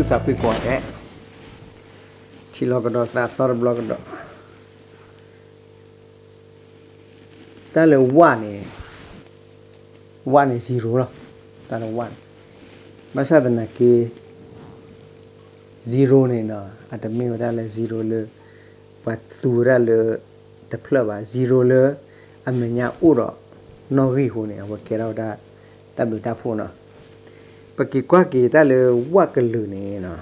သးဖှံကိးဂၤဒဲး, ထံၣ်လိာ်ကဒီးသးသီတဘျီကဒီး, တၢ်လၢဝၣ်န့ၣ်, ဝၣ်န့ၣ် zero လီၤ, တၢ်လၢဝၣ်န့ၣ်, ဘၣ်ဆၣ်သနာ်က့ zero န့ၣ်နီၤ အတမ့ၢ်ဝဲဒၣ်လၢ zero လၢ ပှၤသူဝဲဒၣ်လၢ တဖျၢၣ်ဘၣ်, zero လၢ အမဲာ်ညါအိၣ်ဒီး နီၣ်ဂံၢ်အဃိန့ၣ် အဝဲကဲထီၣ်ဝဲဒၣ် တၢ်ဘျုးတၢ်ဖှိၣ်နီၤ. ပက့ၤကွၢ်က့ၤတၢ်လၢဝၣ်ကလုာ်န့ၣ်နီၤ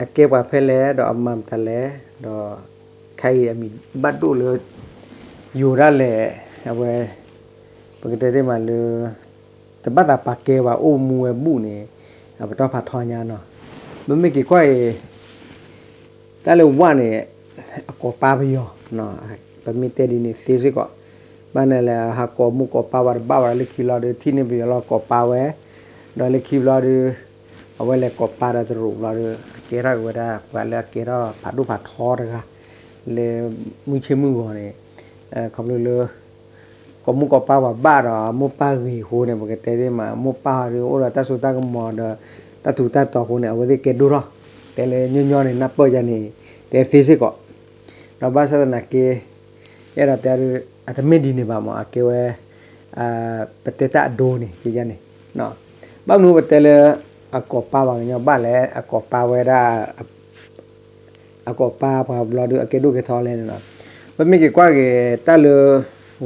အကဲပှၤဖဲလဲၣ် ဒီးအမၤမတၤလဲၣ်, ဒီး ခဲအံၤအမံၤဘၣ်ဒိၣ်လၢ ယိၤဒၣ်လဲာ်, အဝဲ ပကတဲသ့မးလၢ တဘၣ်သးပာ်ကဲဘၣ် အိၣ်မူဝဲဘူၣ်န့ၣ် အပတီၢ်ဖးထီညါနီၤ. ပမ့ၢ်က့ၤကွၢ်အံၤ တၢ်လၢဝၣ်န့ၣ် အကိးပၢ်ပယီၤ, ပမ့ၢ်တဲဒ်န့ၣ်သ့စ့ၢ်ကီး, ဘၣ်န့ၣ်လဲၣ် ဟးကိးမူကိးပၢ်ဝဲတဘၣ်ဝဲ လၢခံလီၤဒီး ထံၣ်န့ၢ်ပယီၤလီၤကိးပၢ်ဝဲ, ဒီးလၢခံဘျီဒီး အဝဲလဲၤကိးပၢ်ဒီးတရူးဘျီဒီး အကဲထီၣ်က့ၤဝဲဒၣ် ပှၤလၢအကဲထီၣ်ဖးဒိၣ်ဖးထီတဂၤ လၢမုၢ်ဆ့ၣ်မုၢ်ဂီၤန့ၣ်, ခီဖျိလၢ ကိးမူကိးပၢ်ပှၤဘၣ်ဒီး မိၢ်ပၢ်ဂ့ၤအဃိန့ၣ် ပကတဲသ့မး မိၢ်ပၢ်ဟီဒီး အိၣ်ဒီးတၢ်စိတၢ်ကမီၤဒီး တၢ်ထူးတၢ်တီၤအဃိန့ၣ် အဝဲသ့ၣ်ကဲဒိၣ်ထီၣ်, တဲလၢညီညီန့ၣ် နၢ်ပၢၢ်ယၤန့ၣ် တဲသ့စ့ၢ်ကီး, ဒီးဘၣ်ဆၣ်သနာ်က့ အဲၣ်ဒိးတဲ အတမ့ၢ်ဒ်န့ၣ်ဘၣ်မး အကဲဝဲ ပတဲတၢ်အဒိန့ၣ် ကယဲၢ်န့ၣ်, ဘၣ်မနုၤပတဲလၢ အကိးပၢ်ပှၤကညီဘၣ်လဲၣ် အကိးပၢ်ဝဲဒၣ် အကိးပၢ်ပှၤဘျီဒီး အကဲဒိၣ်ကဲထီလဲၣ်န့ၣ်လီၤ. ပမ့ၢ်က့ၤကွၢ်က့ၤ တၢ်လၢ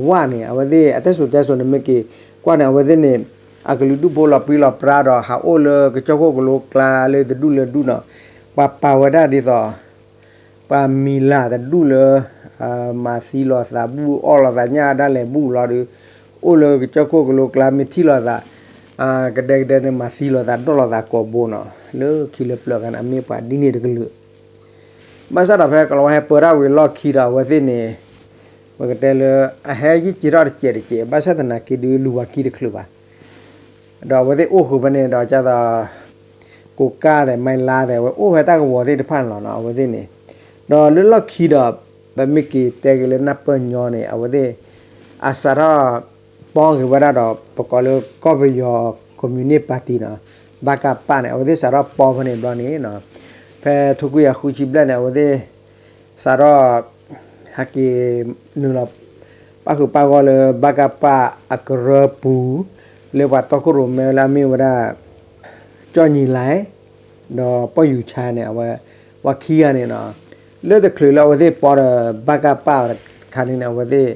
ဝၣ်န့ၣ် အဝဲသ့ၣ် အတၢ်စိၤတဲစိၤန့ၣ် မ့ၢ်က့ၤကွၢ်န့ၣ် အဝဲသ့ၣ်န့ၣ် အကလုာ်ဒူၣ်ဖိလီၤပြံလီၤပြါဒီး ဟးအိၣ်လၢကစၢၢ်ခိၣ်ကလိကျါလၢတဒူၣ်လၢဒူၣ်နီၤ, ပှၤပာ်ဝဲဒၣ်ဒ်သိး ပှၤမံၤလၢ်တဒူၣ်လၢ မၤသံလိာ်သးဘူၣ် အီၣ်လိာ်သးညၣ်ဒၣ်လဲာ်ဘူၣ်လီၤဒီး အိၣ်လၢကစၢၢ်ခိၣ်ကလိကျါ မ့ၢ်ထံၣ်လိာ်သး ကဒဲကဒဲန့ၣ် မၤသံလိာ်သး ဒိၣ်လိာ်သးကိာ်ဘိနီၤ, လၢခံလၢပျၢၤအခါန့ၣ် အမ့ၢ်ပှၤဒ်န့ၣ်တကလုာ်. ဘၣ်ဆၣ်ဒီးဖဲကိၤလၤဝါဟဲပၢတၢ်ဝံၤလီၢ်ခံဒီး အဝဲသ့ၣ်န့ၣ် ပကတဲလၢ အဟဲယံၢ်က့ၤထီၣ်တစဲးတစဲး ဘၣ်ဆၣ်သနာ်က့ဒုး လူၤဝၤခံတချုးဘၣ် ဒီးအဝဲသ့ၣ်အိၣ်ဃုာ်ဖဲန့ၣ်ဒီး ကၢ်သိး ကိးကၢ်သဲး မၤလါသဲး အဝဲအိၣ်ဖဲတၢ်ကဝီၤသ့ၣ်တဖၣ်န့ၣ်လီၤနီၤ. အဝဲသ့ၣ်န့ၣ် ဒီးလၢလီၢ်ခံဒီး ပမ့ၢ်က့ၤတဲက့ၤလၢနၢ်ပၢၢ်ညီန့ၣ် အဝဲသ့ၣ် အစးထီၣ်ပီက့ၤဝဲဒၣ်ဒီး ပကိးလၢကီၢ်ပယီၤ communist party နီၤ, ဘၣ်ကၢ်ပၢ်န့ၣ် အဝဲသ့ၣ်စးထီၣ်ပီဖဲန့ၣ်ဘျီန့ၣ် ဖဲထိခွံကယၤဃုဆံဘျဲၣ်န့ၣ် အဝဲသ့ၣ် စးထီၣ် ဟဲက့ၤနုာ်လီၤ ပၣ်ဃုာ်ပၣ်ဂီၢ်လၢ ဘၣ်ကၢ်ပၢ်အကရၢပူၤ လၢပှၤတီခိၣ်ရိၣ်မဲလၢအမ့ၢ်ဝဲဒၣ် ကၠီၣ်ညီလၢ် ဒီးပီၢ်ယူၤဆါန့ၣ် အဝဲ ပှၤခံဂၤန့ၣ်နီၤ, လၢတချုးလၢအဝဲသ့ၣ်ပီဒီး ဘၣ်ကၢ်ပၢ်တခါန့ၣ်န့ၣ် အဝဲသ့ၣ်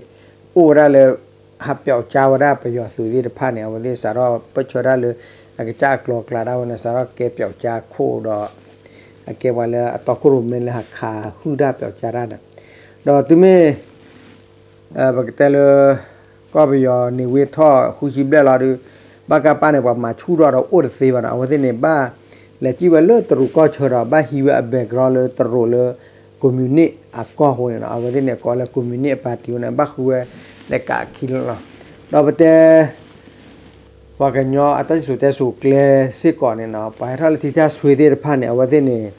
အိၣ်ဝဲဒၣ်လၢ ဟးပျီကၠါဝဲဒၣ်ပယီၤသုးသ့ၣ်တဖၣ်န့ၣ် အဝဲသ့ၣ်စးထီၣ်ပၢၢ်ဆၢတၢ်လၢ အကစၢ်အကျိၤအကျဲဒၣ်ဝဲန့ၣ် စးထီၣ်ကဲပျီကၠါခိၣ်ဒီး အကဲပှၤလၢအတီခိၣ်ရိၣ်မဲလၢဟးခးဟုၣ်တၢ်ပျီကၠါတၢ်န့ၣ်, ဒီးတုၤမ့ၢ် ပကတဲလၢ ကီၢ်ပယီၤန့ၣ်ဝ့ၢ်ထီၣ်ဃုဆံဘျဲၣ်လီၤဒီး ဘၣ်ကၢ်ပၢ်န့ၣ် ပှၤမၤဆူၣ်ထီၣ်ဒီးအိၣ်တသ့ဘၣ်နီၤ, အဝဲသ့ၣ်န့ၣ် ဘၣ်လဲၤစံၣ်ဝဲလၢတရူးကီၢ်ဆၢဒီး ဘၣ်ဟံးဝဲအ background လၢတရူးလၢ communist အကီၢ်အဃိန့ၣ်နီၤ, အဝဲသ့ၣ်န့ၣ် ကိးလၢ communist party အဃိန့ၣ် ဘၣ်ဃုဝဲလဲၤကးအခံလီၤ. ဒီးပတဲ ပှၤကညီအတၢ်စံၣ်စိၤတဲစိၤကျဲစ့ၢ်ကီးန့ၣ်နီၤ, ပှၤဟဲထီၣ်လၢထံထၣ်ဆွ့သ့ၣ်တဖၣ်န့ၣ် အဝဲသ့ၣ်န့ၣ်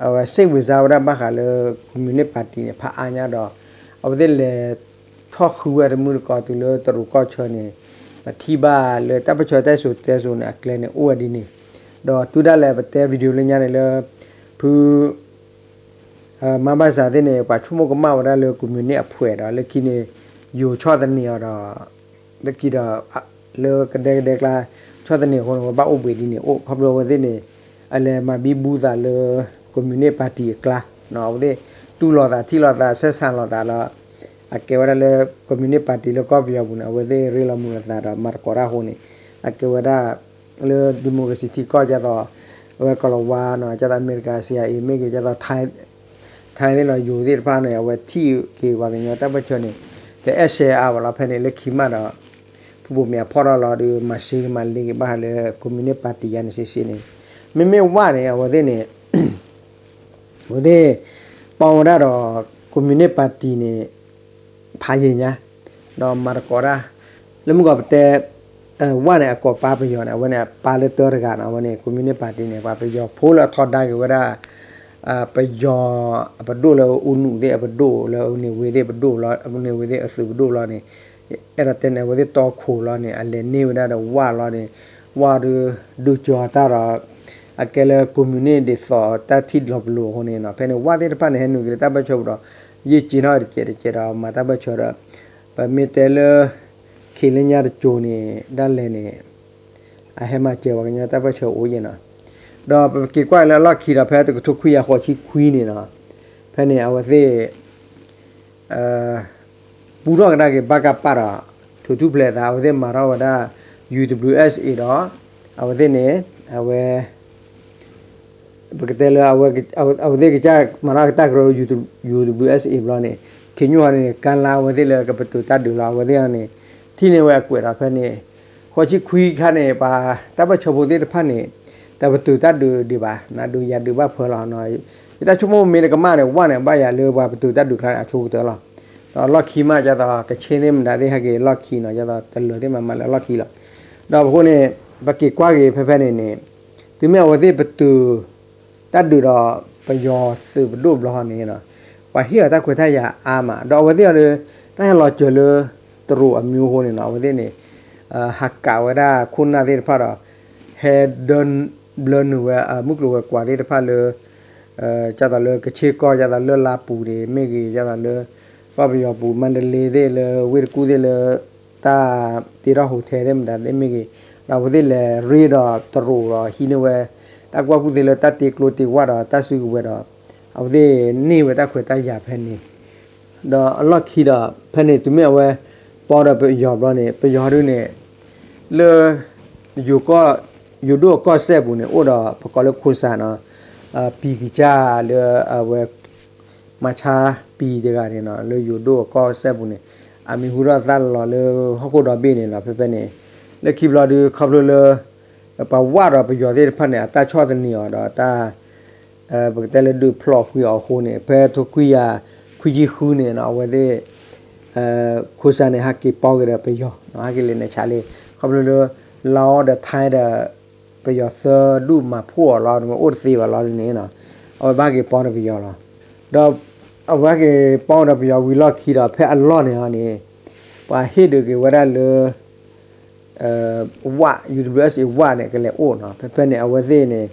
အဝဲ စိတ်ဝင်စား ဝဲဒၣ်ဘၣ်ဃးလၢ communist party န့ၣ် ဖးအါညါဒီး အဝဲသ့ၣ်လဲၤထီၣ်ဃုဝဲတမုၢ်တကိးတုၤလၢတရူးကီၢ်ဆၢန့ၣ် ပထံၣ်ဘၣ်လၢတၢ်ပၢၢ်ဆၢတၢ်စံၣ်စိၤတဲစိၤန့ၣ် အကျဲန့ၣ်အိၣ်ဝဲဒ်န့ၣ်, ဒီးတုၤဒၣ်လဲာ်ပတဲ video လၢညါန့ၣ်လၢ ဖု မါဘၣ်စးသ့ၣ်န့ၣ် ပှၤဆိကမိၣ်ကမၣ်ဝဲဒၣ်လၢ communist အဖှဲးဒီး လၢခံန့ၣ် ယိၤဆီၣ်သနံးအီၤဒီး လၢခံဒီး လၢကဒဲကဒဲကျါ ဆီၣ်သနံးအဃိန့ၣ် ဝဲဘၣ်အိၣ်ဘှံးဒ်န့ၣ်အိၣ် ခီဖျိအဝဲသ့ၣ်န့ၣ် အလဲၤမၤဘံဘူသးလၢ communist party အကျါ အဝဲသ့ၣ်တူၢ်လိာ်သးထံၣ်လိာ်သး ဆက်ဆံလိာ်သးလီၤ. အကဲဝဲဒၣ်လၢ communist party လၢကီၢ်ပယီၤပူၤန့ၣ် အဝဲသ့ၣ်ရ့လိာ်မုာ်လိာ်သးဒီးမၤသကိးတၢ်အဃိန့ၣ် အကဲဝဲဒၣ် လၢ democracy ထံကီၢ်ဒ်သိး အဝဲကီၤလၤဝါနီၤ ဒ်သိးအမဲရကၤ CIA မ့ၢ်ဂ့ၤ ဒ်သိး Thai သ့ၣ်လီၤ ယိၤသ့ၣ်တဖၣ်န့ၣ် အဝဲထံၣ်က့ၤပှၤကညီတၢ်ပၢၢ်ဆၢန့ၣ် တအဲၣ်ရှဲအါဘၣ်လီၤ. ဖဲန့ၣ်လၢခံမးဒီး ဖုဘိၣ်မ့ၢ်အဖီၣ်ထီၣ်လီၤဒီး မၤရှဲမၤလ့က့ၤဘၣ်ဃးလၢ communist party ယါန့ၣ်စ့ၢ်စ့ၢ်န့ၣ် မ့မ့ၢ်ဝၣ်န့ၣ် အဝဲသ့ၣ်န့ၣ် အဝဲသ့ၣ် ပီဝဲဒၣ်ဒီး communist party န့ၣ် ဖးယံာ်ညါ ဒီးမၤသကိးတၢ် လၢမုၢ်ကီၢ်ပတဲ ဝၣ်န့ၣ် အကိးပၢ်ပယီၤန့ၣ် အဝဲန့ၣ် အပၢ်လၢတၢတဂၤနီၤ အဝဲန့ၣ် communist party န့ၣ် ပှၤပယီၤဖိလၢအထီဒါက့ၤဝဲဒၣ် ပယီၤအပဒိၣ်လၢအူနုာ်သ့ၣ်အပဒိၣ်လၢအူန့ၢ်ဝ့ၤသ့ၣ်ပဒိၣ်လီၤ အူန့ၢ်ဝ့ၤသ့ၣ်အသုးပဒိၣ်လီၤန့ၣ် အဲၣ်ဒိးတဲန့ၣ် အဝဲသ့ၣ်တီခိၣ်လီၤန့ၣ် အလဲၤန့ၢ်ဝဲဒၣ်ဒီးဝၣ်လီၤန့ၣ် ဝါဒုး ဒုးကၠီၤတၢ်ဒီး အကဲလၢ communist ဒ်သိးတၢ်ထံၣ်လီၤပလိာ်အဃိန့ၣ်နီၤ, ဖဲန့ၣ် ဝါသ့ၣ်တဖၣ်န့ၣ် ဟဲနုာ်က့ၤလၢတၢ်ပၢၢ်ဆၢပူၤဒီး ယ့ၢ်က့ၤထီၣ်တကဲးတကဲးဒီးမၤတၢ်ပၢၢ်ဆၢဒီး ပမ့ၢ်တဲလၢ ခံလၢညါတကၠိၤန့ၣ် ဒၣ်လဲာ်န့ၣ် အဟဲမၤစၢၤပှၤကညီတၢ်ပၢၢ်ဆၢအိၣ်ယဲနီၤ. ဒီးပက့ၤကွၢ်လၢအလီၢ်ခံဒီး ဖဲတကထိခွံကယၤဃိးဆံခွံန့ၣ်နီၤ, ဖဲန့ၣ်အဝဲသ့ၣ် ပူထီၣ်ကဒါက့ၤ ဘၣ်ကးပးဒီး ထုးထူၣ်ဖျဲးအသး အဝဲသ့ၣ်မၤထီၣ်ဝဲဒၣ် ယူၣ် ဒဘလံးယူၣ် အ့ၣ် ဒီး အဝဲသ့ၣ်န့ၣ် အဝဲ ပကတဲလၢ အဝဲသ့ၣ်ကစၢ်မၤထီၣ်ကတၢၢ်ကရၢ ယူၣ် ဒဘလံးယူၣ် အ့ၣ် ဘျီန့ၣ် ခ့ၣ်ညိၣ်ဟီန့ၣ် ကါလါအဝဲသ့ၣ်လၢကပတုာ်တၢ်ဒုးလီၤ. အဝဲသ့ၣ်န့ၣ် ထံၣ်န့ၢ်ဝဲအကွဲးဒီး ဖဲန့ၣ် ဃိးဆံခွံခါန့ၣ် ပှၤတၢ်ပၢၢ်ဆၢဖိသ့ၣ်တဖၣ်န့ၣ် တပတုာ်တၢ်ဒုးဒံးဘၣ်, နဒုးယၤဒုးဘၣ်ဖၢလီၤ. ယတၢ်ဆိကမိၣ်မ့ၢ်တကမၣ်န့ၣ် ဝဲန့ၣ် ဘၣ်ယၤလၢပှၤပတုာ်တၢ်ဒုးကျါန့ၣ် အဆိကတၢၢ်လီၤ. ဒီးအလီၢ်ခံမး ဒ်သိးကဆ့သ့ၣ်မတၤသ့ၣ်ဟဲက့ၤလီၢ်ခံနီၤ, ဒ်သိးတလၢၤသ့ၣ်မးမၤလၢအလီၢ်ခံလီၤ. ဒီးပဃိန့ၣ် ပက့ၤကွၢ်က့ၤဖဲဖဲန့ၣ်န့ၣ် တုၤမ့ၢ်အဝဲသ့ၣ်ပတုာ် တၢ်ဒုးဒီးပယီၤသုးပဒိၣ်ဘျီန့ၣ် ပှၤဟ့ၣ်အီၤတၢ်ခွဲးတၢ်ယာ်အါမး, ဒီးအဝဲသ့ၣ်အီၤဒီး တၢ်ဟဲလီၤစၢၤလၢတရူးအမံၤအဃိန့ၣ်နီၤ, အဝဲသ့ၣ်န့ၣ် ဟးကးဝဲဒၣ်ခိၣ်နၢ်သ့ၣ်တဖၣ်ဒီး ဟဲဒၢ ဘျၢနုာ်ဝဲမုၢ်ကျိၤဝဲၤကွာ်သ့ၣ်တဖၣ်လၢ ဒ်သိးလၢကဆ့ကီၢ် ဒ်သိးလၢလါပူၤန့ၣ်မ့ၢ်ဂ့ၤ, ဒ်သိးလၢ ကီၢ်ပယီၤပူၤ မါတလ့သ့ၣ်လၢဝ့ၢ်တကူၣ်သ့ၣ်လၢ တၢ်တ့ထီၣ် hotel သ့ၣ်မတၤသ့ၣ်မ့ၢ်ဂ့ၤ, ဒီးအဝဲသ့ၣ်လဲၤရ့ဒီးတရူးဒီးဟံးန့ၢ်ဝဲ တၢ်ကူၣ်ဘၣ်ကူၣ်သ့လၢတၢ်တ့ကျိတ့ဝၣ်ဒီးတၢ်စုကဝဲၤဒီး အဝဲသ့ၣ်န့ၢ်ဝဲတၢ်ခွဲးတၢ်ယာ်ဖဲန့ၣ် ဒီးအလီၢ်ခံဒီး ဖဲန့ၣ်တုၤမ့ၢ်အဝဲ ပီဒီးပယီၤဘျီန့ၣ် ပယီၤဒုန့ၣ် လၢ ယိၤဒိၣ်အကီၢ်စဲၣ်ပူၤန့ၣ် အိၣ်ဒီးပကိးလၢခိၣ်စၢ်နီၤ, ပံၤကစၢ်လၢအဝဲ မၤဆါပံၤတဂၤန့ၣ်နီၤ လၢယိၤဒိၣ်အကီၢ်စဲၣ်ပူၤန့ၣ် အမံၤဟူထီၣ်သါလီၤလၢဟီၣ်ခိၣ်ဒီဘ့ၣ်န့ၣ်နီၤ, ဖဲဖဲန့ၣ် လၢခံဘျီဒု ခီဖျိလၢ ပှၤဝၣ်ဒီးပယီၤသ့ၣ်တဖၣ်န့ၣ် အတၢ်ဆီၣ်သနံးအီၤဒီးတၢ် ပကတဲလၢဒုးဖျိးကွံာ်အီၤအဃိန့ၣ် ဖဲထိခွံကယၤခွံဆံဃုန့ၣ်နီၤ အဝဲသ့ၣ် ခိၣ်စၢ်န့ၣ် ဟဲက့ၤပီက့ၤဒီးပယီၤ ဟဲက့ၤလဲၤနဲၣ်ဆါလံ ခီဖျိလၢ လါအီဒီးထဲဒီး ပယီၤသၢဒူၣ်မၤဖှိၣ်အီၤလီၤ အိၣ်တသ့ဘၣ်လီၤဒ်န့ၣ်နီၤ အဝဲဘၣ်က့ၤပီဒီးပယီၤလီၤ. ဒီးအဝဲက့ၤပီဒီးပယီၤဝံၤလီၢ်ခံဒီး ဖဲအလီၢ်န့ၣ်ဟီန့ၣ် ပှၤဟ့ၣ်ဒုးက့ၤဝဲဒၣ်လၢ ဝၣ် ယူၣ်ဒဘလံးယူၣ်အ့ၣ် ဝၣ်န့ၣ် ကလဲၤအိၣ်နီၤ ဖဲဖဲန့ၣ် အဝဲသ့ၣ်န့ၣ်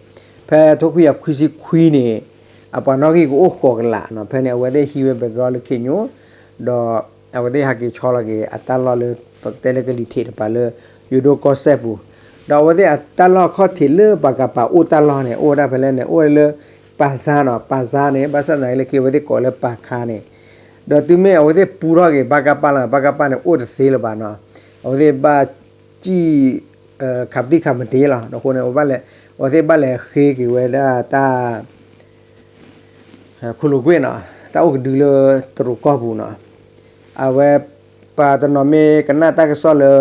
ဖဲထိခွံကယၤခွံဆံခွံန့ၣ် အပှၤနီၣ်ဂံၢ်ကအိၣ်ဃိးကလးနီၤ ဖဲန့ၣ် အဝဲသ့ၣ်ဟံးဝဲ background လၢခ့ၣ်ညိၣ် ဒီးအဝဲသ့ၣ်ဟဲက့ၤဆီလီၤက့ၤ အတၢ်လီၢ်လၢ ပကတဲလၢကလံၤထံးတပၤလၢ ယိၤဒိၣ်ကီၢ်စဲၣ်ပူၤ ဒီးအဝဲသ့ၣ်အတၢ်လီၢ်ခီၣ်ထံးလၢပှၤကပာ်အိၣ်တၢ်လီၢ်န့ၣ် အိၣ်ဝဲဒၣ်ဖဲလဲၣ်န့ၣ် အိၣ်ဝဲလၢ ပၤစါနီၤ ပၤစါန့ၣ် ဘၣ်ဆၣ်သနာ်က့လၢခံအဝဲသ့ၣ်ကိးလၢပၤခါန့ၣ် ဒီးတုၤမ့ၢ်အဝဲသ့ၣ်ပူထီၣ်က့ၤ ဘၣ်ကပာ်လီၤ ဘၣ်ကပာ်န့ၣ် အိၣ်တသ့လၢၤဘၣ်နီၤ အဝဲသ့ၣ်ဘၣ်စံၣ် ခးပတံၢ်ခးမတ့လီၤ အဃိန့ၣ် အဝဲသ့ၣ်ဘၣ်လဲၤဃ့က့ၤဝဲဒၣ်တၢ် ခိၣ်လိာ်ကွ့ၢ်နီၤ တၢ်အိၣ်ကဒုလၢတရူးကီၢ်ပူၤနီၤ အဝဲ ပှၤတနီၤမ့ၢ်ကနၣ်တၢ်ကစီၣ်လၢ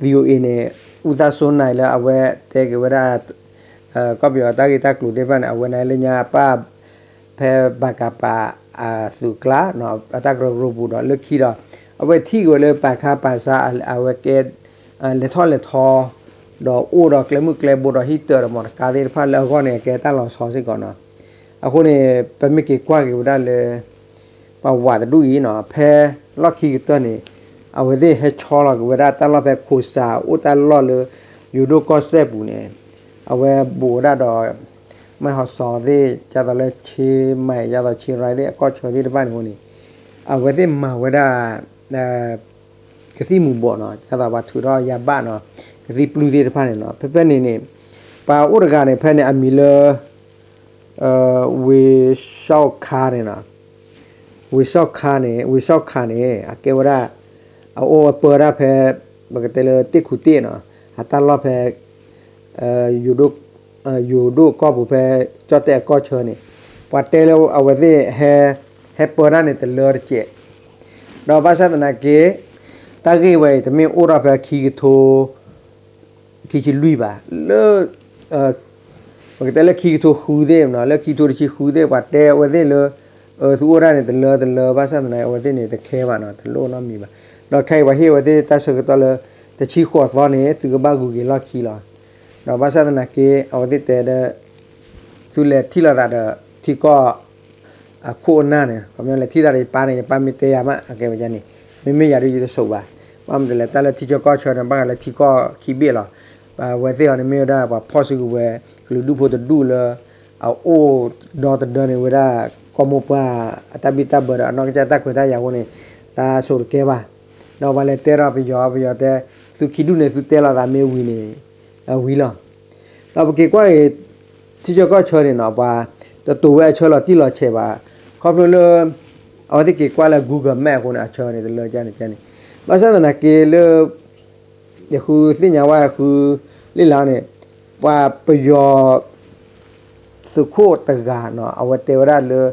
VOA န့ၣ် အူသၣ်စိနၤလၢအဝဲတဲက့ၤဝဲဒၣ် ကီၢ်ပယီၤတၢ်ဂ့ၢ်တၢ်ကျိၤသ့ၣ်တဖၣ်န့ၣ် အဝဲန့ၣ်လၢညါပၢ် ဖဲဘၣ်ကပာ်အသုးကျါ အတၢ်ကရၢကရိပူၤဒီးလၢခံဒီး အဝဲထံၣ်က့ၤဝဲလၢပၤခါပၤစါ အဝဲကဲ လဲၤထီၣ်လဲၤထီ ဒီးအိၣ်ဒီးကျဲမုၢ်ကျဲဘိဒီးဟံၣ်တၢးဒီးမီတကါသ့ၣ်တဖၣ်လၢအဂီၢ်န့ၣ် အကဲတၢ်လီၤဆီစ့ၢ်ကီးနီၤ အဃိန့ၣ် ပမ့ၢ်က့ၤကွၢ်က့ၤဝဲဒၣ်လၢ ပှၤဝးတဒူၣ်အံၤနီၤ ဖဲလီၢ်ခံကတၢၢ်န့ၣ် အဝဲသ့ၣ်ဟဲဆီလီၤက့ၤဝဲဒၣ်တၢ်လီၢ်ဖဲခိၣ်စၢ်အိၣ်တၢ်လီၢ်လၢ ယိၤဒိၣ်ကီၢ်စဲၣ်ပူၤန့ၣ် အဝဲဘူးဝဲဒၣ်ဒီး မဲၢ်ဟီၣ်စီၤသ့ၣ် ဒ်သိးလၢဆ့မၢၣ် ဒ်သိးဆ့ရၢၣ်သ့ၣ် အကီၢ်ဆၢသ့ၣ်တဖၣ်န့ၣ်အဃိန့ၣ် အဝဲသ့ၣ်မၤဝဲဒၣ် ကသံၣ်မူၤဘှီးနီၤ ဒ်သိးပှၤထုးထီၣ်ယါဘၣ်နီၤ ကသံၣ်ပျုၢ်သ့ၣ်တဖၣ်န့ၣ်နီၤ ဖဲဖဲန့ၣ်န့ၣ် ပှၤအိၣ်တဂၤန့ၣ် ဖဲန့ၣ်အမံၤလၢ ဝ့ၢ်ဆီၣ်ခါန့ၣ်နီၤ ဝ့ၢ်ဆီၣ်ခါန့ၣ် ဝ့ၢ်ဆီၣ်ခါန့ၣ် အကဲဝဲဒၣ် အအိၣ်အပၢဒၣ်ဖဲ ပကတဲလၢတ့ၢ်ခူတ့ၢ်နီၤ အတၢ်လီၢ်ဖဲ ယိၤဒိၣ်ကီၢ်ပူၤဖဲ ကၠီၣ်တဲၣ်အကီၢ်ဆၢန့ၣ် ပှၤတဲလၢအဝဲသ့ၣ် ဟဲပၢတၢ်န့ၣ်တလၢတစဲး ဒီးဘၣ်ဆၣ်သနာ်က့ တၢ်ဂ့ၢ်ဝဲအံၤ တမ့ၢ်အိၣ်ထီၣ်ဖဲခံကထိ ခံဆံလွံၢ်ဘၣ် လၢ ပကတဲလၢခံကထိဃုသ့ၣ်နီၤ လၢခံကထိတဆံဃုသ့ၣ် ပှၤတဲအဝဲသ့ၣ်လၢ သုအိၣ်ဒၣ်န့ၣ်တလၢတလၢ ဘၣ်ဆၣ်သနာ်က့ အဝဲသ့ၣ်န့ၣ် တခဲဘၣ်နီၤ တလိၣ်နီတမံၤဘၣ် ဒီးခဲအံၤပှၤဟ့ၣ်အဝဲသ့ၣ်တၢ်ဆၢကတီၢ်လၢ တဆံဃိးသီန့ၣ် သုကဘၣ်ဂုၤက့ၤလီၢ်ခံလီၤ ဒီးဘၣ်ဆၣ်သနာ်က့ အဝဲသ့ၣ်တဲဒီး သုလဲၤထံၣ်လိာ်သးဒီး ထံကီၢ် အခိၣ်အနၢ်န့ၣ် ခီပညီလဲၤထံၣ်သးဒီးယပၢ်န့ၣ် ယပၢ်မ့ၢ်တဲယၤမး အကဲဝဲန့ၣ် မ့မ့ၢ်ယၤဒ်ယတဆိးဘၣ် ဘၣ်မနုၤလဲၣ် တၢ်လၢထံဆၢကီၢ်ဆၢန့ၣ် ဘၣ်ဃးလၢထံကီၢ်ခံဘ့ၣ်လီၤ အဝဲသ့ၣ်အီၤန့ၣ်မ့ၢ်ဝဲဒၣ်ပှၤဖီၣ်စုကဝဲၤ ကလုာ်ဒူၣ်ဖိတဒူၣ်လၢ အအိၣ်ဒီသဒၢန့ၢ်ဝဲဒၣ် ကီၢ်မိၢ်ပှၢ်အတၢ်ဘံၣ်တၢ်ဘၢဒီးအနီၢ်ကစၢ်တၢ်ခွဲးတၢ်ယာ်အဃိန့ၣ် တၢ်ဆိးတကဲဘၣ်. ဒီးပှၤလဲၤတဲဒီးပယီၤ ပယီၤတဲ သုခံဒူၣ်န့ၣ် သုတဲလိာ်သးမ့ၢ်ဝံၤန့ၣ် ဝံၤလီၤ. ဒီးပက့ၤကွၢ်အံၤ ထံဆၢကီၢ်ဆၢန့ၣ်နီၤ ပှၤတတိၤဝဲအဆၢလီၤတံၢ်လီၤဆဲးဘၣ်. ခီဖျိလၢ အဝဲသ့ၣ်က့ၤကွၢ်လၢ Google Map အဃိန့ၣ် အဆၢန့ၣ်တလၢကန့ၣ်ကန့ၣ် ဘၣ်ဆၣ်သနာ်က့လၢ ယဃုသ့ၣ်ညါဝဲဃု လ့ၣ်လါန့ၣ် ပှၤပယီၤ သုးခိၣ်တဂၤနီၤ အဝဲတဲဝဲဒၣ်လၢ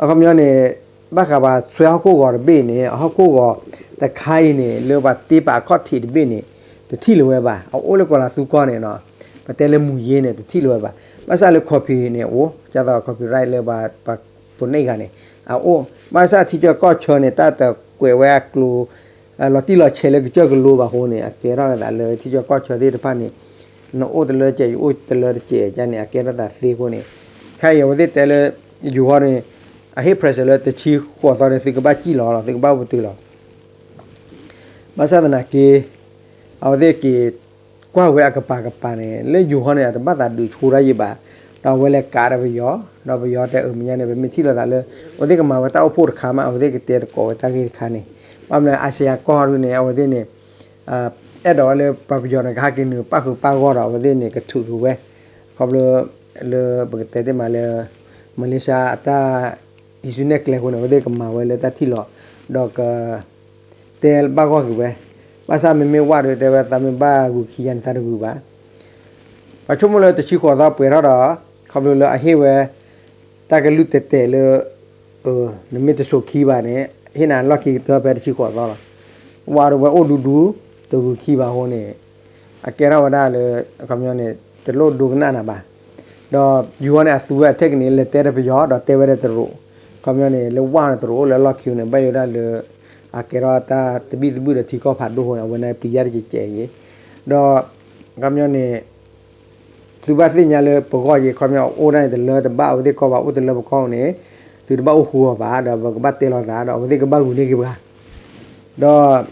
အခီပညီန့ၣ် ဘၣ်ဃးပှၤဆွဲဟီၣ်ခိၣ်ဂီၤတဘ့ၣ်န့ၣ် အဟီၣ်ခိၣ်ဂီၤတခါအံၤန့ၣ် လၢပှၤတ့ပာ်အခီၣ်ထံးတဘ့ၣ်န့ၣ် တထံၣ်လၢၤဝဲဘၣ်. အအိၣ်လၢကီၤလၤသူကီၢ်န့ၣ်နီၤ ပတဲလၢမူၤယ့န့ၣ် တထံၣ်လၢၤဝဲဘၣ်. ဘၣ်ဆၣ်လၢ copy န့ၣ်အိၣ် ကသိး copyright လၢပှၤပိာ်န့ၢ်ဂၤန့ၣ် အအိၣ်. ဘၣ်ဆၣ်ထံဆၢကီၢ်ဆၢန့ၣ် တၢ်တကွဲးဝဲအကျိၤ လီၤတံၢ်လီၤဆဲးလၢကစၢၢ်ကလိဘၣ်အဃိန့ၣ် အကဲထီၣ်သးလၢထံဆၢကီၢ်ဆၢသ့ၣ်တဖၣ်န့ၣ် နအိၣ်တလၢတစဲး ယအိၣ်တလၢတစဲးန့ၣ် အကဲထီၣ်သးသ့အဃိန့ၣ် ခဲအံၤအဝဲသ့ၣ်တဲလၢ ယိၤဟီန့ၣ် အဟ့ၣ် pressure လၢတဆံဃိးသီန့ၣ် သုကဘၣ်စံၣ်လီၤလီၤ သုကဘၣ်အိၣ်ပတုာ်လီၤ. ဘၣ်ဆၣ်သနာ်က့ အဝဲသ့ၣ်က့ၤကွၢ်ဝဲအကပၤကပၤန့ၣ် လၢယိၤဟီန့ၣ် အတဘၣ်သးဒုးဆိတၢ်ယံာ်ဘၣ်. ဒီးအဝဲလဲၤကးဒီးပယီၤ ဒီးပယီၤတဲအၢမဲာ်ညါန့ၣ် ပမ့ၢ်ထံၣ်လိာ်သးလၢ အဝဲသ့ၣ်ကမၤဝဲတၢ်အိၣ်ဖှိၣ်တခါမး အဝဲသ့ၣ်ကတဲသကိးဝဲတၢ်ဂ့ၢ်တခါန့ၣ် ဘၣ်မနုၤ အၤစယၤကီၢ်ဒုန့ၣ် အဝဲသ့ၣ်န့ၣ် အဲၣ်ဒိးဝဲလၢပှၤပယီၤန့ၣ်ကဟဲက့ၤနုာ်ပၣ်ဃုာ်ပၣ်ဂီၢ်ဒီး အဝဲသ့ၣ်န့ၣ် ကထုးက့ၤဝဲ ခီဖျိ လၢပကတဲတ့ၢ်မးလၢ မလ့ၡါအတၢ် အံၣ်စုနဲၣ်ကျဲအဃိန့ၣ် အဝဲသ့ၣ်ကမၤဝဲလၢတၢ်ထံၣ်လီၤ ဒီးက တဲဘၣ်ဂီၢ်က့ၤဝဲ, ဘၣ်ဆၣ်မ့မ့ၢ်ဝဲဒီးတဲဝဲသးမ့ၢ်ဘၣ်ဂုာ်ခံယါန့ၣ် သးတဂုာ်ဘၣ်. ပှၤဆိကမိၣ်လၢတဆံဃိးသီပှဲၤထီၣ်ဒီး ခီဖျိလၢအဟ့ၣ်ဝဲ တၢ်ကလုၢ်တဲာ်တဲာ်လၢ နမ့ၢ်တဆိးခံဘၣ်န့ၣ် ဟ့ၣ်နၤလီၢ်ခံကတၢၢ်ဖဲတဆံဃိးသီလီၤ. ဝဲဒီးဝဲအိၣ်ဒူဒူ တဂုာ်ခံဘၣ်အဃိန့ၣ် အကဲထီၣ်ဝဲဒၣ်လၢ အခီပညီန့ၣ် တလိၣ်ဒိကနၣ်နၤဘၣ်. ဒီးယိၤဟီန့ၣ် အသူဝဲအထဲကန့ၣ် လဲၤတဲဒီးပယီၤ ဒီးတဲဝဲဒီးတရူး, အခီပညီန့ၣ် လၢဝဲန့ၣ် တရူးအိၣ်လၢအလီၢ်ခံန့ၣ် ဘၣ်ယိၣ်ဒၣ်လၢ အကဲထီၣ်တၢ်သဘံၣ်သဘုၣ်ဒီးထံကီၢ်ဖးဒိၣ်အဃိန့ၣ် အဝဲန့ၣ်ပျံၤယါတကဲးကဲးအံၤ, ဒီး အခီပညီန့ၣ် သုဘၣ်သ့ၣ်ညါလၢပဂီၢ်ယံၤ ခီပညီအိၣ်ဒၣ်န့ၣ် တလၢတဘၣ်အဝဲသ့ၣ်ကီၢ်ဘၣ် အိၣ်တလၢပကီၢ်န့ၣ် သုတဘၣ်အိၣ်ဃူအီၤဘၣ် ဒီးပကဘၣ်တဲလိာ်သး ဒီးအဝဲသ့ၣ်ကဘၣ်ဂုာ်န့ၢ်က့ၤပှၤ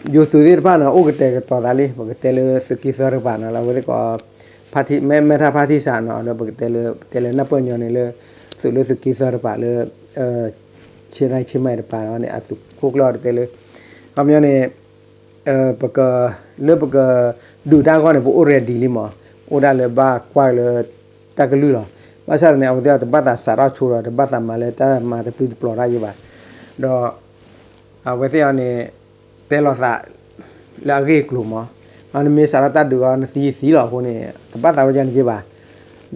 ဒီးယိၤသုးသ့ၣ်တဖၣ်န့ၣ် အိၣ်ကတဲာ်ကတီၤသးလံ ပကတဲလၢသုးက့သၢတကပၤန့ၣ် လၢအဝဲသ့ၣ်ကိး မဲထၢ်ဖါတံၢ်စးန့ၣ် လၢပကတဲလၢ ပတဲလၢနၢ်ပၢၢ်ညီန့ၣ်လၢ သုးလၢသုးက့သၢတကပၤလၢ ဆ့ရၣ်ဆ့မၢ်တကပၤန့ၣ် အသုးခိၣ်ကျၢၢ်တတဲလၢ ခီပညီန့ၣ် ပက လၢပက ဒုးတၢ်ဂီၢ်န့ၣ် ပအိၣ် ready လံမး, အိၣ်ဒၣ်လၢဘၣ်ကွၢ်လၢ တၢ်ကလုၢ်လီၤ. ဘၣ်ဆၣ်သနာ်က့ အဝဲသ့ၣ်တဘၣ်သးစးထီၣ်ဆိဒီး တဘၣ်သးမၤလၢတၢ်မၤတပျုၢ်တပျီၤတၢ်ယံၤဘၣ်. ဒီး အဝဲသ့ၣ်အံၤန့ၣ် တဲလိာ်သး လၢအဂ့ၢ်အကျိၤမး, နမ့ၢ်စးထီၣ်တၢ်ဒုးအီၤ နသံသံလီၤအဃိန့ၣ် တဘၣ်သးဝဲဒ်န့ၣ်က့ၤဘၣ်.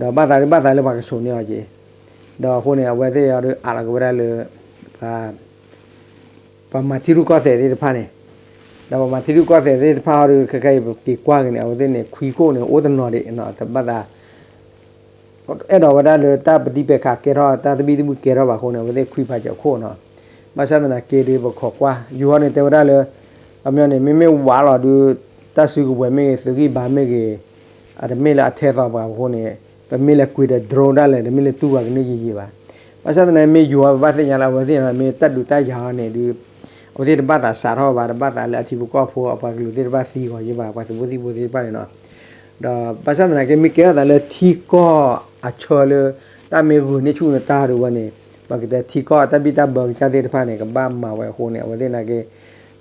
ဒီးဘၣ်သးဒ်ဘၣ်သးလၢပှၤကဆိးန့ၢ်အီၤက့ၤ, ဒီးအဃိန့ၣ် အဝဲသ့ၣ်အံၤဒီးအးလီၤက့ၤဝဲဒၣ်လၢ ပှၤ ပှၤမၤထံရူၢ်ကီၢ်သဲးသ့ၣ်တဖၣ်န့ၣ်, ဒီးပှၤမၤထံရူၢ်ကီၢ်သဲးသ့ၣ်တဖၣ်အံၤဒီး ခဲခဲအံၤ ပက့ၤကွၢ်က့ၤန့ၣ် အဝဲသ့ၣ်န့ၣ် ခွံခိၣ်န့ၣ် အိၣ်တနီၤဒံး တဘၣ်သး အဲၣ်ဒိးဝဲဒၣ်လၢတၢ်ပဒံးပဲာ်ခးကဲထီၣ် တၢ်သဘံၣ်သဘုၣ်ကဲထီၣ်ဘၣ်အဃိန့ၣ် အဝဲသ့ၣ်ခွံဖးကၠီခိၣ်နီၤ. ဘၣ်ဆၣ်သနာ်က့ဒီး ပခိးကွၢ် ယိၤဟီန့ၣ် တဲဝဲဒၣ်လၢ အမ့ၢ်န့ၣ် မ့မ့ၢ်ဝးလီၤဒုး တၢ်စုကဝဲၤမ့ၢ်ဂ့ၤ သုးဂံၢ်ဘါမ့ၢ်ဂ့ၤ အတမ့ၢ်လၢအထဲသိးပှၤအဃိန့ၣ် ပမ့ၢ်လဲၤကွံာ်ဒီး drone ဒၣ်လဲာ် တမ့ၢ်လၢတူၢ်ပှၤကန့ၢ်ယံာ်ယံာ်ဘၣ်. ဘၣ်ဆၣ်သနာ်က့ မ့ၢ်ယိၤဟီ ပဘၣ်သ့ၣ်ညါလၢ အဝဲသ့ၣ်န့ၣ် မ့ၢ်တၢ်ဒုးတၢ်ယၤအီၤန့ၣ်ဒုး အဝဲသ့ၣ်တဘၣ်သးစးထီၣ်ဘၣ် တဘၣ်သးလၢအထံဖိကီၢ်ဖိ အပှၤကလုာ်သ့ၣ်တဖၣ်သံဂီၤယံၤဘၣ် ပှၤသုးဖိသံၣ်ဖိသ့ၣ်တဖၣ်န့ၣ်နီၤ. ဒီးဘၣ်ဆၣ်သနာ်က့ မ့ၢ်ကဲထီၣ်သးလၢထံကီၢ်အဆၢလၢ တၢ်မ့ၢ်ဂုာ်န့ၢ်ဆူၣ်န့ၢ်တၢ်ဒုးဝဲန့ၣ် ပကတဲထံကီၢ်အတၢ်ဘံၣ်တၢ်ဘၢကစၢ်သ့ၣ်တဖၣ်န့ၣ် ကဘၣ်မၤဝဲအဃိန့ၣ် အဝဲသ့ၣ်နာ်က့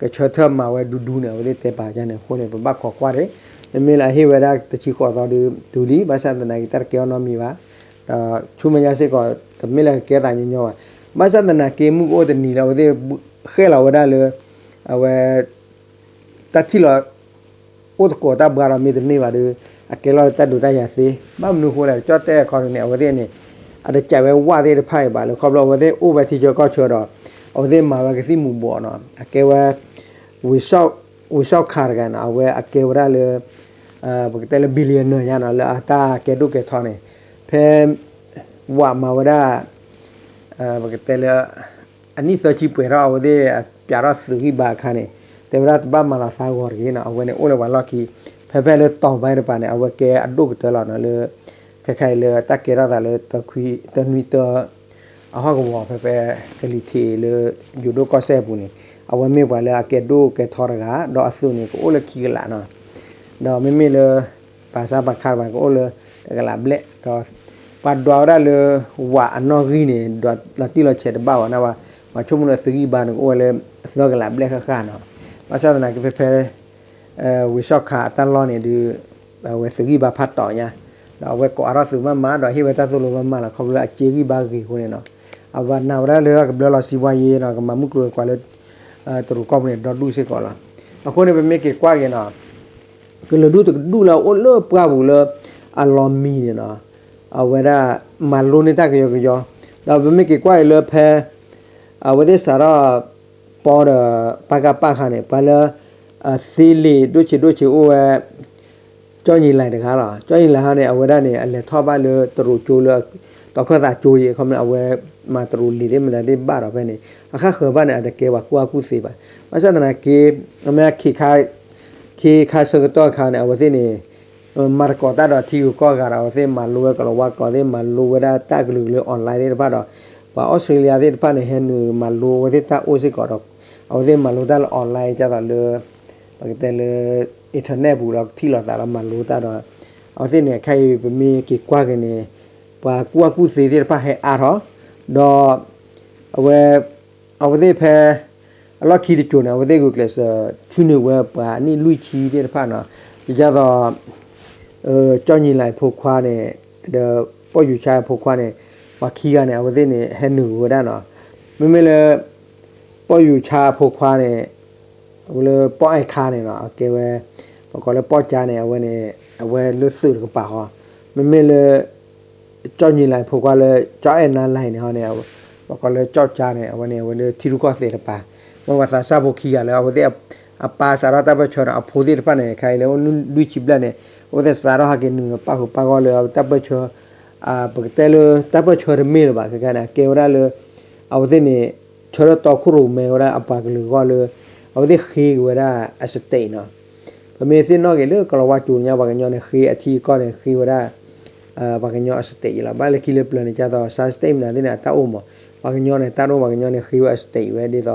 ကဆၢထၢၣ်မၤဝဲဒူဒူန့ၣ် အဝဲသ့ၣ်တဲပာ်ကန့ၣ်အဃိန့ၣ် ပဘၣ်ခိးကွၢ်ဒၣ် မ့မ့ၢ်လၢအဟ့ၣ်ဝဲဒၣ်တဆံဃိးသီဒုး တုၤလံ ဘၣ်ဆၣ်သနာ်က့ တၢ်တကဲအီၤနီတမံၤဘၣ်. ဒီးဆူမဲာ်ညါစ့ၢ်ကီး တမ့ၢ်လၢကကဲသးညီညီဘၣ်. ဘၣ်ဆၣ်သနာ်က့ မုၢ်ကအိၣ်တနံၤလၢ အဝဲသ့ၣ်ဃဲလီၤဝဲဒၣ်လၢ အဝဲ တၢ်ထံၣ်လီၤ အိၣ်သကိးတၢ်ဘှါဒီးမ့ၢ်တန့ၢ်ဘၣ်ဒီး အကဲလီၤလၢတၢ်ဒုးတၢ်ယၤသ့ ဘၣ်မနုၤအဃိလဲၣ် ကၠီၣ်တဲၣ်အခီန့ၣ် အဝဲသ့ၣ်န့ၣ် အတကးဝဲဝးသ့ၣ်တဖၣ်အံၤဘၣ်လၢ ခီဖျိအဝဲသ့ၣ်အိၣ်ဝဲထံဆၢကီၢ်ဆၢဒီး အဝဲသ့ၣ်မၤဝဲကသံၣ်မူၤဘှီးနီၤ အကဲဝဲ ဝ့ၤဆီၣ်ခးတဂၤန့ၣ် အဝဲအကဲဝဲဒၣ်လၢ ပကတဲလၢ billionaire ညါနီၤ လၢအတၢ်ကဲဒိၣ်ကဲထီန့ၣ် ဖဲ ဝးမၤဝဲဒၣ် ပကတဲလၢ အနံၣ်သၢဆံပှဲၤထီၣ် အဝဲသ့ၣ်ပျးထီၣ်သုးဂံၢ်ဘါအခါန့ၣ် တဲဝဲဒၣ်တဘၣ်မၤလီၤသးဂီၤတဂ့ၤနီၤ အဝဲန့ၣ်အိၣ်လၢပှၤလီၢ်ခံ ဖဲဖဲလၢတီၤဘါတပၤန့ၣ် အဝဲကဲအဒိၣ်ကတၢၢ်လီၤနီၤလၢ ခဲခါအံၤလၢတၢ်ကဲထီၣ်သးလၢ တနွံတၢ အဟီၣ်ကဝီၤဖဲဖဲ ကလံၤထံးလၢ ယိၤဒိၣ်ကီၢ်စဲၣ်အပူၤန့ၣ် အဝဲမ့ၢ်ပှၤလၢအကဲဒိၣ်ကဲထီတဂၤ ဒီးအသုးန့ၣ် ကအိၣ်လၢခံကလးနီၤ ဒီးမ့မ့ၢ်လၢ ပာ်ဆါပာ်ခါတဖၣ်ကအိၣ်လၢ တကလးဘျဲၣ် ဒီး ပှၤဒွးဝဲဒၣ်လၢ ဝးအနီၣ်ဂံၢ်န့ၣ် ဒွးလီၤတံၢ်လီၤဆဲးတဘၣ်ဘၣ်န့ၣ်ဝဲ, ပှၤဆိကမိၣ်လၢသုးဂံၢ်ဘါန့ၣ် ကအိၣ်ဝဲလၢ သၢကလးဘျဲၣ်ဃၣ်ဃၣ်နီၤ, ဘၣ်ဆၣ်သနာ်က့ဖဲဖဲ ဝ့ၢ်ၡီၣ်ခးအတၢ်လီၢ်န့ၣ်ဒုး အဝဲသုးဂံၢ်ဘါဖးတီၤညါ, ဒီးအဝဲကိးအါထီၣ်သုးမးမး ဒီးဟ့ၣ်ဝဲတၢ်သိၣ်လိမးမးလီၤ ခီဖျိလၢအစ့ဂံၢ်ဘါဂ့ၤအဃိန့ၣ်နီၤ, အဝဲနာ်ဝဲဒၣ်လၢကဘျၢလီၤစံးပှၤယ့နီၤ ကမၤမုၢ်ကျိၤဝဲၤကွာ်လၢ တရူးကီၢ်ပူၤန့ၣ် ဒီဒူၣ်စ့ၢ်ကီးလီၤ. အဃိန့ၣ် ပမ့ၢ်က့ၤကွၢ်က့ၤနီၤ ကလုာ်ဒူၣ်တကဒူၣ်လၢအအိၣ်လၢပှၢ်ပူၤလၢ အလီၤမံၤန့ၣ်နီၤ, အဝဲဒၣ် မၤလိန့ၢ်တၢ်ကယီကယီ, ဒီးပမ့ၢ်က့ၤကွၢ်အံၤလၢဖဲ အဝဲသ့ၣ်စးထီၣ် ပီဒီး ပကပခါန့ၣ် ပှၤလၢ သ့လံာ်ဒိၣ်ဆံးဒိၣ်ဆံးအိၣ်ဝဲ ကၠီၣ်ညီလၢတဂၤလီၤ. ကၠီၣ်ညီလၢဟီန့ၣ် အဝဲဒၣ်န့ၣ် အလဲၤထီၣ်ဘၣ်လၢတရူးကၠိလၢ တီၤခၢၣ်သးကၠိယံၤ အခီပညီ အဝဲမၤတရူးလံာ်သ့ၣ်မတၤသ့ၣ်ဘၣ်ဒီးဖဲန့ၣ် အဃၣ်ဃၢၤဘၣ်န့ၣ် အတကဲပှၤကူၣ်ဘၣ်ကူၣ်သ့ဘၣ်. ဘၣ်ဆၣ်သနာ်က့ အမ့ၢ် ခ့ခါဆၢကတီၢ်အခါန့ၣ် အဝဲသ့ၣ်န့ၣ် မၤသကိးတၢ်ဒီးထံဂုၤကီၢ်ဂၤဒီး အဝဲသ့ၣ်မၤလိဝဲကိၤလၤဝါကျိာ်သ့ၣ် မၤလိဝဲဒၣ်တၢ်ကလုာ်ကလုာ် online သ့ၣ်တဖၣ်ဒီး ပှၤအီစထြ့လယါသ့ၣ်တဖၣ်န့ၣ် ဟဲနုာ်မၤလိအဝဲသ့ၣ်တၢ်အိၣ်စ့ၢ်ကီးဒီး အဝဲသ့ၣ်မၤလိတၢ်လၢ online ဒ်သိးလၢ ပကတဲလၢ internet ပူၤဒီးထံၣ်လိာ်သးဒီးမၤလိတၢ်ဒီး အဝဲသ့ၣ်န့ၣ် ခဲအံၤပမ့ၢ်က့ၤကွၢ်က့ၤန့ၣ် ပှၤကူၣ်ဘၣ်ကူၣ်သ့သ့ၣ်တဖၣ်ဟဲအါထီၣ် ဒီး အဝဲ အဝဲသ့ၣ်ဖဲ အလီၢ်ခံတစိၤန့ၣ် အဝဲသ့ၣ်ဂုာ်ကျဲးစၢး ဆူနုာ်ဝဲပှၤနံၣ်လွံၢ်ဆံသ့ၣ်တဖၣ်နီၤ, ဒ်သိး ကၠီၣ်ညီလၢအဖိခွါန့ၣ် ဒီး ပီၣ်ယူၤဆါအဖိခွါန့ၣ် ပှၤခံဂၤန့ၣ် အဝဲသ့ၣ်န့ၣ် ဟဲနုာ်ဝဲဒၣ်နီၤ, မ့မ့ၢ်လၢ ပီၣ်ယူၤဆါအဖိခွါန့ၣ် အဝဲလၢပီၣ်အဲၣ်ခါန့ၣ်နီၤ အကဲဝဲ ပကိးလၢပီၣ်ကါန့ၣ် အဝဲန့ၣ် အဝဲလၢသုးတကပၤဃီ, မ့မ့ၢ်လၢ ကၠီၣ်ညီလၢအဖိခွါလၢ ကၠီၣ်အဲၣ်နါလဲၣ်န့ၣ်ဟီန့ၣ် ပကိးလၢကၠီၣ်ကါန့ၣ် အဝဲန့ၣ် အဝဲလၢထံရူၢ်ကီၢ်သဲးတကပၤ, မ့ၢ်ပှၤသးစၢ်ဖိခံဂၤလၢ အဝဲသ့ၣ် အပၢ်စးထီၣ်တၢ်ပၢၢ်ဆၢဒီးအဖိသ့ၣ်တဖၣ်န့ၣ် ခဲအံၤလၢအိၣ်လွံၢ်ဆံဘျဲၣ်န့ၣ် အဝဲသ့ၣ်စးထီၣ်ဟဲက့ၤနုာ်ပၣ်ဃုာ်ပၣ်ဂီၢ်လၢတၢ်ပၢၢ်ဆၢ ပကတဲလၢတၢ်ပၢၢ်ဆၢတမ့ၢ်လၢၤဘၣ် ခဲခါန့ၣ် အကဲဝဲဒၣ်လၢ အဝဲသ့ၣ်န့ၣ် ဆၢထၢၣ်တီခိၣ်ရိၣ်မဲဝဲဒၣ်အပှၤကလုာ်အဂီၢ်လၢ အဝဲသ့ၣ်ဃ့က့ၤဝဲဒၣ်အ state နီၤ, ပမ့ၢ်သ့ၣ်နီၣ်က့ၤလၢကိၤလၤဝါကၠိညါ ပှၤကညီန့ၣ် ဃ့အထံအကီၢ်န့ၣ် ဃ့ဝဲဒၣ် ပှၤကညီအ state ယံၤလီၤ. ဘၣ်လၢခံလၢပျၢၤန့ၣ် ဒ်သိး စၢ် state မနုၤသ့ၣ်န့ၣ် အတၢ်အိၣ်မး, ပှၤကညီန့ၣ် တၢ်အိၣ် ပှၤကညီန့ၣ် ဃ့ဝဲအ state ဝဲ ဒ်သိး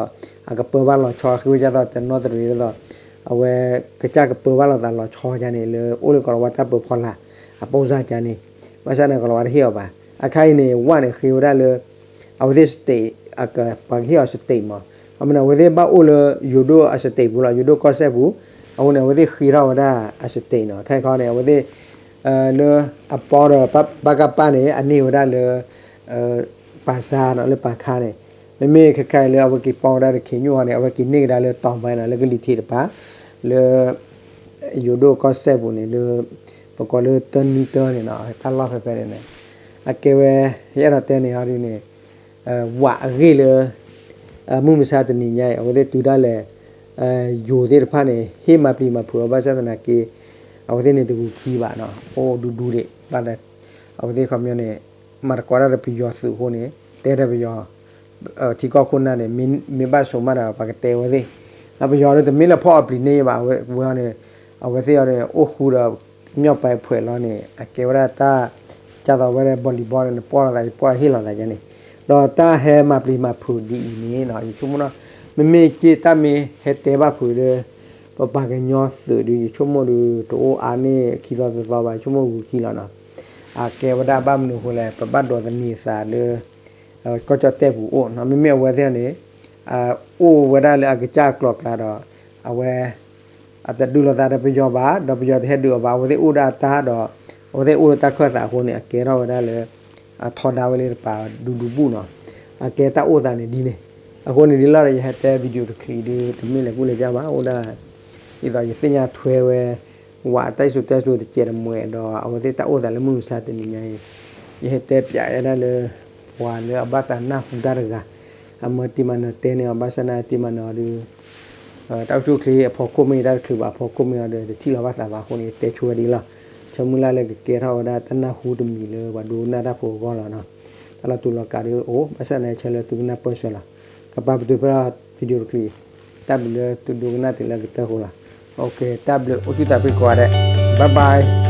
အကပၢဘၣ်လီၤဆီ ဃ့ဝဲဒ်သိးတနီသရံၣ်ဒ်သိး အဝဲ ကစၢ်ကပၢဘၣ်လိာ်သးလီၤဆီယါန့ၣ် လၢအိၣ်လၢကိၤလၤဝါတၢ်ပၢဖီလာ် အပိၢ်စၢ်ကါန့ၣ်, ဘၣ်ဆၣ်န့ၣ် ကိၤလၤဝါတဟ့ၣ်အီၤဘၣ်. အခါအံၤန့ၣ် ဝၣ်န့ၣ် ဃ့ဝဲဒၣ်လၢ အဝဲသ့ၣ် state ပှၤကဟ့ၣ်အီၤ state မး, အမ့ၢ်န့ၣ် အဝဲသ့ၣ်ဘၣ်အိၣ်လၢ ယိၤဒိၣ်အ state ပူၤလီၤ, ယိၤဒိၣ်ကီၢ်စဲၣ်ပူၤ, အဃိန့ၣ် အဝဲသ့ၣ်ဃ့ထီၣ်ဝဲဒၣ်အ state နီၤ, ခဲခီန့ၣ် အဝဲသ့ၣ် လၢအပီဒီး ပကပ န့ၣ် အန့ၢ်ဝဲဒၣ်လၢ ပာ်စါနီၤ လၢပာ်ခါန့ၣ်, မ့မ့ၢ်ခဲခါအံၤလၢအဝဲက့ၤပီဝဲဒၣ်တခ့ညိၣ်ဟီန့ၣ် အဝဲက့ၤန့ၢ်ကဒါလၢတီၤဘဲနီၤ လၢကလံၤထံးတပၤ လၢ ယိၤဒိၣ်ကီၢ်စဲၣ်ပူၤန့ၣ် လၢ ပကိးလၢတၢနွံတၢန့ၣ်နီၤ တၢ်လီၢ်ဖဲဖဲန့ၣ်န့ၣ် အကဲဝဲ ယအဲၣ်ဒိးတဲန့ၣ်ဟီဒ်န့ၣ် ဝးအဂ့ၢ်လၢ မုၢ်မဆါတနံၤညါအံၤ အဝဲသ့ၣ်တုၤဒၣ်လဲာ် ယိၤသ့ၣ်တဖၣ်န့ၣ် ဟ့ၣ်မၤပျံၤမၤဖုးအီၤ ဘၣ်ဆၣ်သနာ်က့ အဝဲသ့ၣ်န့ၣ်တဂုာ်ခံဘၣ်နီၤ အိၣ်ဒူဒူဒံး ဘၣ်ဒီး အဝဲသ့ၣ်ခီပညီန့ၣ် မၤသကိးတၢ်ဒီးပယီၤသုးအဃိန့ၣ် တဲဒီးပယီၤ ထံကီၢ်ခိၣ်နၢ်န့ၣ် မ့ၢ်ဘၣ်ဆိးမးဒီး ပှၤကတဲဝဲသ့ၣ် ပယီၤဒီးတမ့ၢ်လၢဖီၣ်အီၤပျံၤန့ၢ်ဘၣ် ဝဲအီၤန့ၣ် အဝဲသ့ၣ်အီၤန့ၣ် အိၣ်ဃူဒီး မၠီၣ်ပဲဖှဲးလီၤန့ၣ် အကဲဝဲဒၣ်တၢ် ဒ်သိးဝဲဒၣ် volleyball န့ၣ် နပီၢ်လိာ်သး ယပီၢ်ဟ့ၣ်လိာ်သးယါန့ၣ် ဒီးတၢ်ဟဲမၤပျံၤမၤဖုးဒ်အံၤန့ၣ် ယဆိကမိၣ်နီၤ မ့မ့ၢ်က့ၢ်တၢ်မ့ၢ်ဟဲတဲဘၣ်ဖုးဒီး ပပှၤကညီသုးဒီး ယဆိကမိၣ်ဒီး တအိၣ်အါန့ၢ်ခံသီသၢသီဘၣ် ယဆိကမိၣ်ဂုာ်ခံလီၤနီၤ အကဲဝဲဒၣ်ဘၣ်မနုၤအဃိလဲၣ် ပဘၣ်ဒိးသန့ၤသးလၢ ကီၢ်ကၠီၣ်တဲၣ်ပူၤအိၣ်နီၤ မ့မ့ၢ်အဝဲသ့ၣ်န့ၣ် အိၣ်ဝဲဒၣ်လၢအကစၢ်ကျိၤကျါဒီး အဝဲ အတဒုးလိာ်သးဒီးပယီၤဘၣ် ဒီးပယီၤတဟဲဒုးအီၤဘၣ် အဝဲသ့ၣ်အိၣ်ဒီးအတၢ်ဒီး အဝဲသ့ၣ်အိၣ်လၢတၢ်ခၢၣ်သးအဃိန့ၣ် အကဲထီၣ်ဝဲဒၣ်လၢ အထီဒါဝဲလၢတပၤဒူဒူဘူၣ်နီၤ အကဲတၢ်အိၣ်သးန့ၣ်ဒ်န့ၣ် အဃိန့ၣ်ဒ်လီၤဒီး ယဟဲတဲ video တချံးဒီး တမ့ၢ်လဲၤကူၣ်လဲၤကၢ်ဘၣ် အိၣ်ဒၣ် ဒ်သိးယသ့ၣ်ညါထွဲဝဲ ဝးတၢ်စံၣ်စိၤတဲစိၤတစဲးတမှဲးဒီး အဝဲသ့ၣ်တၢ်အိၣ်သးလၢမုၢ်မဆါတနံၤညါအံၤ ယဟဲတဲပၠးဝဲဒၣ်လၢ ပှၤလၢအဘၣ်သးနၢ်ဟူတၢ်တဂၤ အမၢတံၤမၤနၢၤတဲန့ၢ်အီၤ ဘၣ်ဆၣ်သနာ်က့တံၤမၤနၢၤအီၤဒီး တၢ်အိၣ်ဆူၣ်အိၣ်ချ့အဖီခိၣ်မ့ၢ်ဂ့ၤ တၢ်တချုးဘၣ်အဖီခိၣ်မ့ၢ်ဂ့ၤဒီး တထံၣ်လီၤဘၣ်သးဘၣ်အဃိန့ၣ် ယတဲဆိဝဲဒ်အံၤလီၤ. ဆၢမုၢ်လၢ်လၢကကဲထီၣ်ဝဲဒၣ်တၢ်နၢ်ဟူတမံၤလၢပှၤဒိကနၣ်တၢ်ဖိအဂီၢ်လီၤနီၤ. တၢ်လီၤတူာ်လီၤကာ်ဒီးအိၣ် ဘၣ်ဆၣ်သနာ်က့ဆၢလၢသုကနၢ်ပၢၢ်ဆၢလီၤ. ကပာ်ပတုာ်ဖဲ video တချံး တၢ်ဘျုးလၢသုဒိကနၣ်တုၤလၢကတၢၢ်ဃိလီၤ. တၢ်ဘျုးအိၣ်ဆူၣ်သးဖှံကိးဂၤဒဲး bye bye.